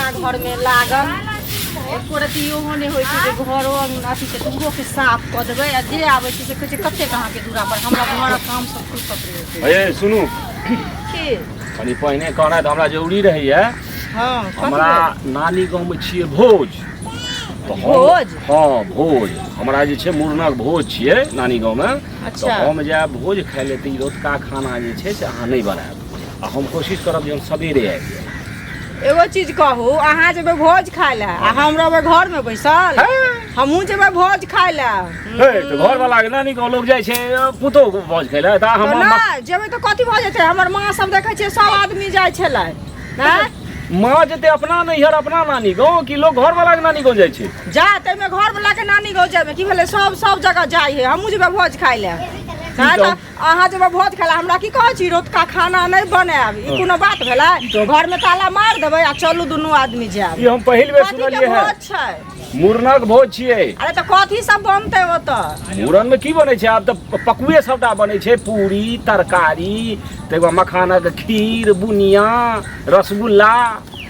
अङ्गना घरमे लागल। एको रत्ती इहो नहि होइ छै जे घरो अङ्गना अथीके दूरोके साफ कऽ देबै। आ जे आबै छै से कहै छै कतेक अहाँके दूरा पर हमरा घरक काम सब फुर्सत रहै छै। हे सुनू। की? कनि पहिने कहनाइ तऽ हमरा जरूरी रहैया। हँ, कथी हमरा भेल? नानी गाँवमे छियै भोज तऽ हम भोज? हँ, भोज। हमरा जे छै मुड़नक भोज छियै नानी गाँवमे। तऽ हम जायब भोज खाइ लए, तऽ ई रतुका खाना जे छै से अहाँ नहि बनायब, आ हम कोशिश करब जे हम सवेरे आबि जायब। एगो चीज कहू, अहाँ जेबै भोज खाय लए आ हम रहबै घरमे बैसल? हमहूँ जेबै भोज खाय लए। हे, तऽ घरवाला के नानी गाँव लोग जाइ छै, पुतोहु के भोज खाय लए, तऽ तऽ हम नहि जेबै तऽ कथी भऽ जेतै? हमर माँ सब देखै छियै सब आदमी जाइ छलै। आँय? माँ जेतै अपना नैहर, अपना नानी गाँव, कि लोग घरवाला के नानी गाँव जाइ छै? जा, ताहिमे घरवला के नानी गाँव जाइमे की भेलै? सब सब जगह जाइ है, हमहूँ जेबै भोज खाय लए। आँय, तऽ अहाँ जेबै भोज खाय लए, हमरा की कहै छी रतुका खाना नहि बनायब? ई कोनो बात भेलै? घरमे ताला मारि देबै आ चलू दुनू आदमी जायब। ई हम पहिल बेर कथी के सुनलियै है। भोज छै? मुड़नक भोज छियै। अरे, तऽ कथी सब बनतै ओतऽ? मुड़न में की बनै छै? आब तऽ पकुए सबटा बनै छै, पूरी, तरकारी, ताहिके बाद मखानक खीर, बुनिया, रसगुल्ला।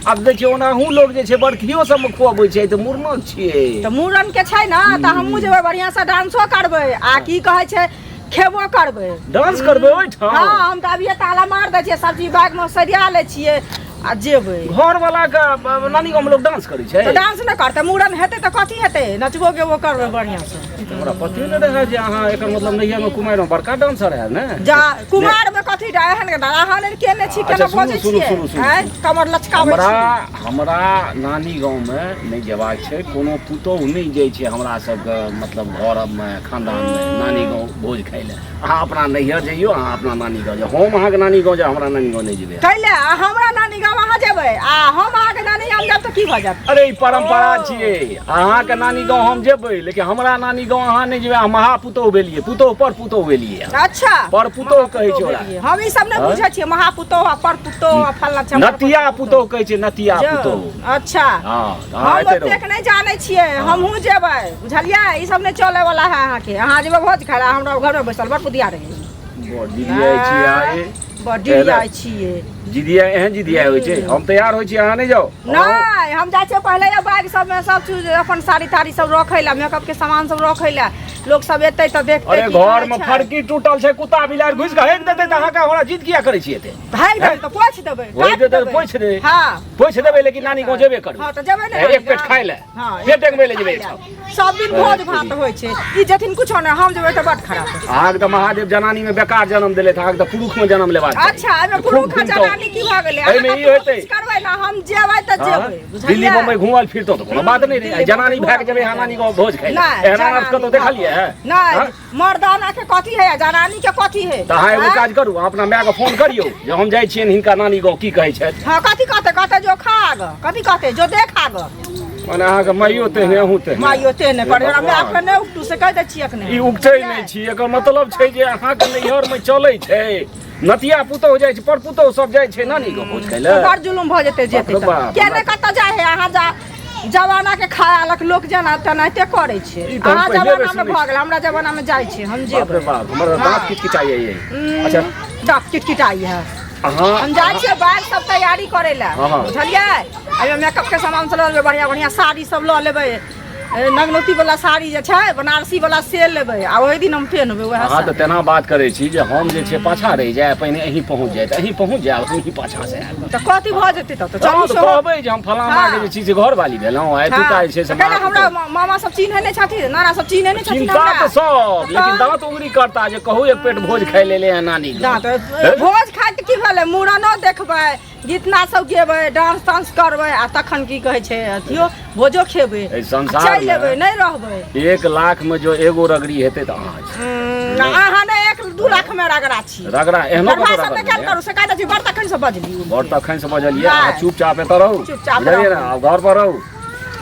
आब देखियौ, ओनाहु लोग जे छै बरखियो सबमे खुअबै छै, तऽ मुड़नक छियै। तऽ मूड़न के छै ने, तऽ हमहूँ जेबै, बढ़िआँ से डांसो करबै आ की कहै छै खेबो करबै। डांस करबै ओहिठाम? हँ, हम तऽ अभिये ताला मार दै छियै, सब्जी बैग मे सरिया लै छियै आ जेबै। घर वाला के नानी गाँव में लोग डांस करै छै? तऽ डांस नहि करतै? मूड़न हेतै तऽ कथी हेतै? नचबो गेबो करबै बढ़िआँ से। हमरा पते नहि रहै जे अहाँ, एकर मतलब नैहर में कुमारि में बड़का डांसर है ने। जा, कुमार मे कथी एहन के अहाँ नहि केने छी? केना अच्छा, सुनू, बजै सुनू, छियै? सुनू, सुनू, आँय, सुनू। कमर लचकाबै हमरा छी। हमरा नानी गाँव में नहि जेबाक छै। कोनो पुतोहु नहि जाइ छै हमरा सबके मतलब घर में, खानदान में नानी गाँव भोज खाइ लए। अहाँ अपना नैहर जइयो, अहाँ अपना नानी गाँव जाउ। हम अहाँके नानी गाँव जायब, हमरा नानी गाँव नहि जेबै। कैले? आ हमरा नानी गाम अहाँ जेबै आ हम अहाँके नानी गाम जायब तऽ की भऽ जायत? अरे, ई परम्परा ओ। छियै। अहाँके नानी गाँव हम जेबै, लेकिन हमरा नानी गाँव अहाँ नहि जेबै। अहाँ महापुतोहु भेलियै, पुतोहु पर पुतोहु भेलियै। अच्छा। पर पुतोहु कहै छै ओकरा। भेलियै। हम ई सब नहि आँय? बुझै छियै, महापुतोहु आ पर पुतोहु आ फल्लाँ छै। नतिया पुतोहु कहै छै, नतिया जो, पुतोहु। अच्छा। हँ, तऽ अहाँ हम एतै रहू। ओतेक नहि जानै छियै, हमहूँ जेबै, बुझलियै? ई सब नहि चले वाला है अहाँके। अहाँ जेबै भोज खाय लए, हमरा घरमे बैसल बड़ बुधिया रहै। बड़ जिदियाइ छियै अहाँ, ए। बड़ डिरियाइ छियै। जिदिया, एहन जिदिया होइ छै? हम तैयार होइ छी, अहाँ नहि जाउ। नहि, हम जाइ छियै पहिले बैग सबमे सब चीज, अपन साड़ी ताड़ी सब रखै लए, मेकअप के सामान सब रखै लए। लोक सब एतै तऽ देखतै अरे, की घर कहै में छै। फड़की टूटल छै, कुत्ता बिलाड़ि घुसि कऽ हेक देतै, तऽ अहाँके हमरा जिद किया करै छियै एते? भागि देबै तऽ पोछि देबै, होइत काटि देतै तऽ देबै। पोछि दे। हँ, पोछि देबै, लेकिन नानी गाँव जेबे करबै। हँ, तऽ जेबै ने एक नानी पेट गाँव? खाय लए। हँ, पेट एक ले जेबै एहिठाम। सब दिन भोज भात होइ छै, ई जेथिन कुछो नहि, हम जेबै तऽ बड खराब। अहाँके तऽ महादेव जनानी में बेकार जन्म देलथि, अहाँके तऽ पुरुष में जन्म लेबाक चाही। अच्छा, एहिमे खूब पुरुष आ घुमितहुँ। जनानी की भऽ गेलै? एहिमे अहाँ ई कतबो हेतै। किछु करबै ने, हम जेबै तऽ हँ? जेबै, बुझलियै? दिल्ली बम्बई घुमल फिरतहुँ तऽ कोनो बात नहि रहै। दिल्ली जनानी बम्बई भए कऽ जेबै अहाँ नानी गाँव भोज खाइ लए। नहि, एहन अनाथ जनानी कतहु देखलियै है? नहि। हँ? मर्दाना के कथी है, जनानी के कथी है? तऽ अहाँ एगो आँय? काज करू, अहाँ अपना मायके फोन करियौ जे हम जाइ छियनि हिनका नानी गाँव, की कहै छथि। हँ, कथी कहते? कहते जो खा ग। कथी कहते? जो देखा ग। मने अहाँके माइयो तेहने, अहूँ तेहने। माइयो तेहने करे। हमरा भगवान। माय नहि उपटू से कहि दै छियै अखने। ई उगतै नहि छी। एकर मतलब छै जे अहाँके नैहरमे चलै छै, नतिया पुतोहु जाइ छै, पर पुतोहु सब जाइ छै नानी गाँव भोज खाइ लए। बड़ जुलुम भऽ जेतै, जेतै बाप रे तऽ। बाप, के हमरा नहि कतऽ जाइ है। अहाँ जा जमाना के खायलक लोक जेना तेनाहिते करै छै। ई तऽ हम अहाँ पहिले बेर जमाना मे सुनै भऽ छी। गेल, हमरा जमाना मे जाइ छै, हम बाप रे जेबै। बाप, हमर हँ। दाँत किचकिचाइए ये। अच्छा, दाँत किटकिटाइ है। अहाँ हम जाइ छियै बैग सब तैयारी करै लए। हँ, हँ। बुझलियै? एहिमे मेकअप के सामान सब लऽ लेबै, बढ़िआँ बढ़िआँ साड़ी सब लऽ लेबै, नगनौती वाला साड़ी जे छै, बनारसी वाला, से लेबै आ ओहि दिन हम पेनबै वएह अहाँ तऽ साड़ी। तेना बात करै छी जे हम जे छै पाछाँ रहि जाय, पहिने अहीं पहुँच जाय, तऽ अहीं पहुँच जायब, अहीं पाछाँ से आयब। तऽ कथी भऽ जेतै? तब तऽ हँ, चलू तऽ सेहो। कहबै जे हम फलाना के जे छी से घरवाली भेलहुँ आ एतुका जे छै से तऽ कैला माँ हमरा पुतोहु। मामा सब चिन्है नहि छथिन, नाना सब चिन्है नहि छथिन चिन्ता हमरा? तऽ सब, लेकिन तऽ? दाँत उंगरी करता जे कहू एक पेट भोज खाइ लेले हैं नानी गाँव। दाँत भोज खाइ तऽ की भेलै? मूड़नो देखबै, गीत नाद सब गेबै, डांस तांस करबै आ तखन की कहै छै अथियो भोजो खेबै एहि आ संसार चलि मे एबै, नहि रहबै। 1 लाख में जो एगो रगड़ी हेतै तऽ अहाँ छी। अहाँ नहि, 1-2 लाख मे रगड़ा छी। रगड़ा एहनो दरभा कतौ सब रगड़ नहि कयल भेलैए? करू, से कहै छी बड़ तखन से बजली। बड़ तखन से बजलियै। अहाँ नहि। चुपचाप एतऽ रहू। चुपचाप बुझलियै ने? रहू। आब घर पर रहू।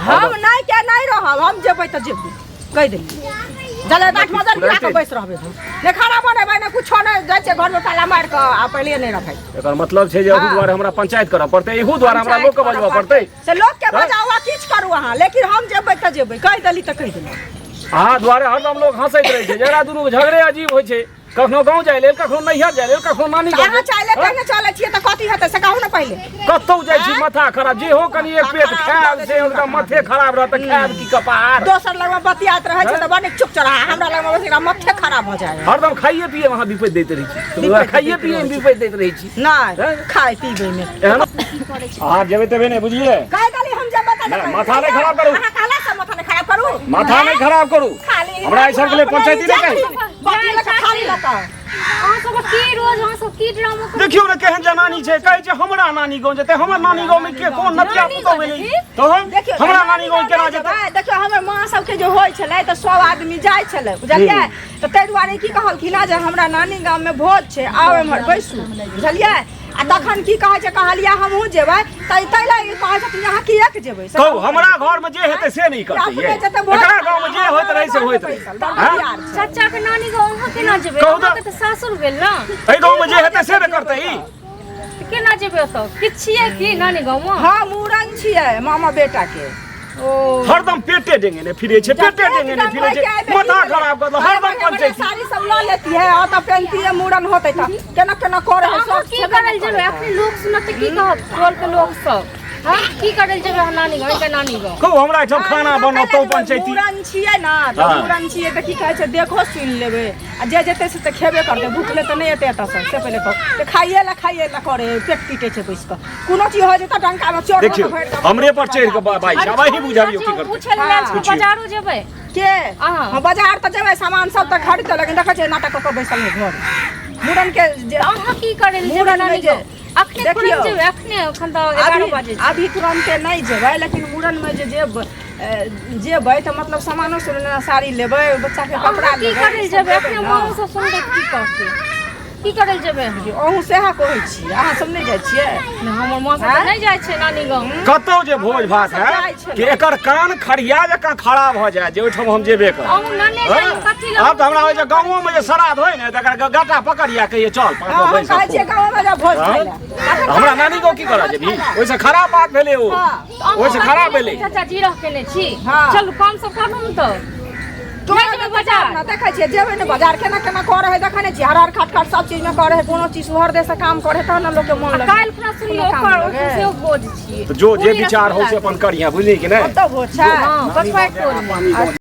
हम नहि के नहि रहब, हम जेबै तऽ जेबै, कहि देलियै। जले दाँत मजर गिरा कऽ बैस रहबै, हम नहि खाना बनेबै, नहि कुछो नहि। जाइ छियै घरमे ताला मारि कऽ आ पहिले नहि रखै। एकर मतलब छै जे एहू हँ। दुआरे हमरा पंचायत करऽ पड़तै, एहू दुआरे हमरा लोक के बजबऽ पड़तै। से लोक के हँ। बजाउ आ किछु करू अहाँ, लेकिन हम जेबै तऽ जेबै, कहि देली तऽ कहि देली। अहाँ दुआरे हरदम लोग हंसैत रहै छै जकरा दुनू के झगड़े अजीब होइ छै कखनो गाँव जाइ लेल कखनो नैहर जाइ लेल कखनो नानी गाँव अहाँ चाहले कहिने चलै छियै तऽ कथी हेतै से कहू ने पहिले कतौ जाइ छी माथा खराब जे हो कनि एक पेट खायब से हुनका माथे खराब रहत तऽ खायब की कपार दोसर लगमे बतियात रहै छै तऽ बड़ नीक चुप चढ़ा हमरा लगमे बस एकरा माथे खराब भऽ जाइ है हरदम खाइए पिए अहाँ विपैत दैत रहै छी विपैत खाइए दैत पिए रहै छी। विपैत दैत रहै छी नहि खाय पीबै मे एहन अहाँ जेबै तेबै नहि बुझलियै कहि देली हम जे बता नहि, माथा नहि खराब करू। अहाँ कहला से माथा नहि खराब करू माथा नहि खराब करू खाली हमरा एहि सबके लेल पंचायती नहि चाही बाती लऽ कऽ खाली लऽ कऽ अहाँ सब की रोज अहाँ सब की ड्रामा करै देखियौ ने केहन जनानी छै कहै छै हमरा नानी गाँव जेतै हमर नानी गाँव मे के कोन नतिया नानी पुतहु गाँव भेलै जेतै? तहन देखियौ हमरा नानी गाँव केना जेतै देखियौ हमर माँ सबके जे होइ छलै तऽ सब आदमी जाइ छलै बुझलियै तऽ ताहि दुआरे की कहलखिन हँ जे हमरा नानी गाममे भोज छै आउ एम्हर बैसू बुझलियै आ तखन की कहै छै कहलियै हमहूँ जेबै तऽ ताहि लए ई कहै छथिन जे अहाँ किएक जेबै से कहू कहू। हमरा घर मे जे हेतै से नहि करतै अपने ये जेतै भोज एकरा गाँव मे जे होइत रहै से होइत रहै बैसल, बड़ हँ? बिहार छै। चाचा के नानी गाँव अहाँ केना जेबै कहू तऽ। अहाँके तऽ सासुर भेल ने एहि गाँव मे जे हेतै से ने करतै ई तऽ केना जेबै ओतऽ किछु छियै की नानी गाँवमे हँ मूड़न छियै मामा बेटा के ओ हरदम पेटे डेंगेने फिरे छै पेटे डेंगेने फिरे छै माथा खराब कर देलक हरदम पंचायती साड़ी सब लऽ लेती है और तऽ पेनती है मूड़न होतै तऽ केना केना करे है अहाँ सब की छेबे करल नहि जेबै करै। अखन लोक सुनत तऽ की कहत टोल के लोक सब हँ की करल जेबै अहाँ नानी गाँव हिनकर नानी गाँव कहू हमरा एहिठाम खाना बनतौ पंचायती मूड़न छियै ने तऽ हाँ। मूड़न छियै तऽ की कहै छै देखो सुनि लेबै आ जे जेतै से तऽ खेबे करतै भूखले तऽ नहि एतै एतऽसँ से पहिले कहू तऽ खाइए लए खाइए लए करे पेट पीटै छै बैस कऽ कोनो चीज हो जेतै डंकामे चोर देखियौ हमरे पर चढ़ि कऽ बाइ छै आब अहीं बुझबियौ की करतै पूछै लए आयल छी पूछियौ। बाजारो जेबै के अहाँ। हँ बाजार तऽ जेबै सामान सब तऽ खरीदतै लेकिन देखै छियै नाटक कऽ कऽ बैसल है घर मूड़न के जे अहाँ की करै लए जेबै मूड़न मे नानी जे गाँव अखने देखियौ। तुरंत जेबै अखने अखन तऽ 11 अभी बजे छै अभी तुरन्ते नहि जेबै लेकिन मूड़नमे जे जेबै जेबै तऽ मतलब सामानो सब लेना साड़ी लेबै बच्चाके कपड़ा अहाँ की लेबै करै लए सब जेबै लेबै अखने ने। माँ सब सुनतै तऽ की कहतै की करै लए जेबै अहाँ अहूँ सएह कहै छी अहाँ सब नहि जाइ छियै नहि, हमर माँ सब तऽ नहि जाइ छै नानी गाँव कतौ जे भोज भात जाइ है छै कि एकर कान खड़िया जकाँ खड़ा भऽ जाय जे ओहिठाम हम जेबे करब अहूँ नाने जाइ हँ? कथी लए आब तऽ हमरा होइ छै गाँवोमे जे श्राद्ध होइ ने तकर गाटा पकड़िया कहिए चल पाँच हँ गो हम बैस कहै छियै गाँवमे जा भोज खाइ लए हमरा नानी गाँव की करऽ जेबही ओहिसँ खराब बात भेलै ओ हँ। ओहिसँ खराब भेलै चाचा जी रह केने छी हँ। चलू काम सब करू ने तऽ तोरा नहि जेबै बाजार ना देखै छियै जेबै ने बाजार केना केना करै है देखै नहि छियै हर हर खाट खाट सब चीजमे करै है कोनो चीज हर देश से काम करै है तहन ने लोकके मन लगै काल्हि खुना सुनियौ कोनो काम ओकर लगै। सेहो भोज छियै तऽ जो जे विचार हो से अपन करिहे बुझली कि नहि ओतऽ भोज छै हँ पछुआरि टोलमे नानी गाँव